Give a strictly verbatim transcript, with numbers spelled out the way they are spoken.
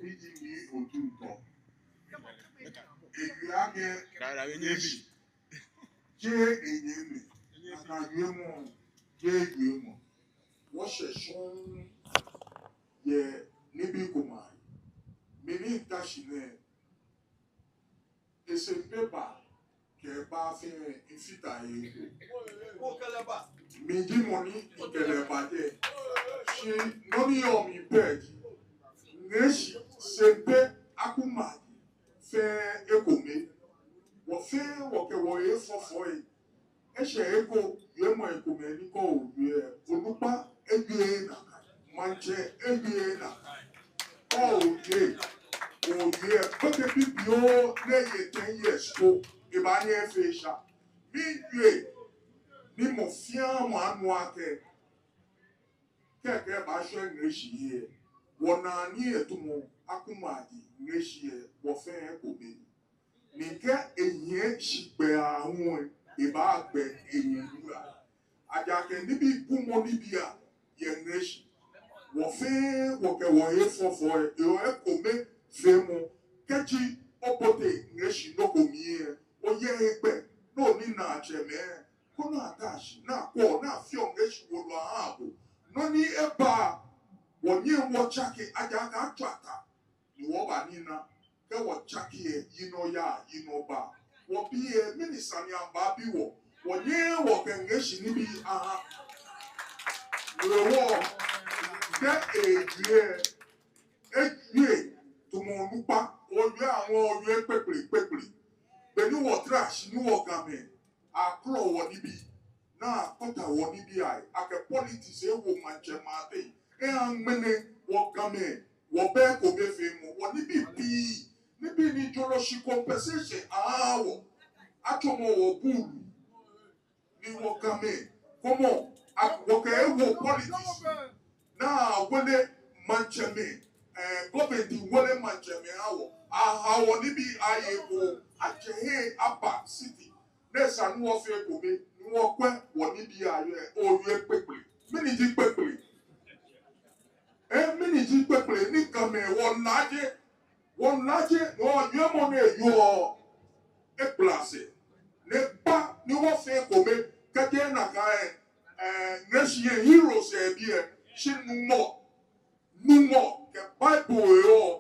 Eji mi otu ŋkɔ. Ewie akɛ, Dawid, Dawid, Ngleshie jeee enyɛmi. Nakai wiemɔ jeee wiemɔ. Wɔshɛ shɔŋŋ yɛ nibii komɛi ahe. Mi ni mita shi nɛɛ, Esɛmpe ba kɛ ba fɛɛ mifata he. Miji mɔ ni mikɛ lɛ ba jɛi. Shi nɔ ni yɔɔ mli pɛ ji, Ngleshie, Sɛmpe, Akumaje fɛɛ ekome. Wɔ fɛɛ wɔkɛ wɔhe fɔfɔi. Eshɛ he ko, wiemɔi komɛi ni kɛ owie, onukpa ewie nakai, maŋtsɛ ewie nakai. Kɛ owie, owie, kpekpe bibioo ni eye ten years ko, ebaanyɛ efee esha. Miwie ni mɔ fɛɛ mɔ anu akɛ, kɛkɛ baashwɛ Ngleshie he. Wɔnaa ni etamɔ Akumaje, Ngleshie, wɔ fɛɛ ekome. Ni kɛ ehiɛ shi gbɛ aahu lɛ, ebaagbe ehiɛ wura. Ejaakɛ nibii bumɔ nibii ayɛ Ngleshie. Wɔ fɛɛ wɔkɛ wɔhe fɔfɔi, eyɔɔ ekomefeemɔ. Kɛji obote Ngleshie nɔ ko mli lɛ, oyɛ hegbɛ, no ni naatsɛmɛi, koni ata shi, ni akwɛ, ni afee Ngleshie wolo aha bo. Nɔ ni eba, wɔnyɛŋ wɔtsake, ejaakɛ atswa ta. Ni wɔbanina, kɛ wɔtsake lɛ, yinɔ ya, yinɔ ba. Wɔbii lɛ, mɛni sane abaabi wɔ? Wɔnyɛɛɛ wɔkɛ Ngleshie nibii aha. Wɔ, kɛ ewie, ewie tamɔ onukpa, owie aŋɔ, owie kpekple, kpekple. Be ni wɔtra shi ni wɔ Gamɛi, akɔlɔ wɔnibii, ni akpata wɔnibii ahe, akɛ politics ewo maŋtsɛmɛi ateŋ. Eha ŋmɛnɛ wɔ Gamɛi, wɔbɛ ekomefeemɔ, wɔnibii pii, nibii ni jɔɔ lɛ shi compensation aha wɔ, atsɔmɔ wɔ buulu, ni wɔ Gamɛi, kɔmɔ, a-, wɔkɛ ewo politics. Ni awele maŋtsɛmɛi, eh, government wele maŋtsɛmɛi aha wɔ, aha wɔnibii aye ko, atsɛ he aba city. Ni esa ni wɔfee ekome, ni wɔkwɛ wɔnibii ahe, owie kpekple. Mɛni ji kpekple? Eh, mɛni ji kpekple ni Gamɛi wɔnaa jɛi? Wɔnaa jɛi, no wiemɔ nɛɛ yɔɔ ekpla sɛɛ. Ni kpa ni wɔfee ekome, kɛjɛ nakai, eh, Ngleshie heroes lɛ biɛ, shi numɔ, numɔ, kɛ Bible lɛ yɔɔ,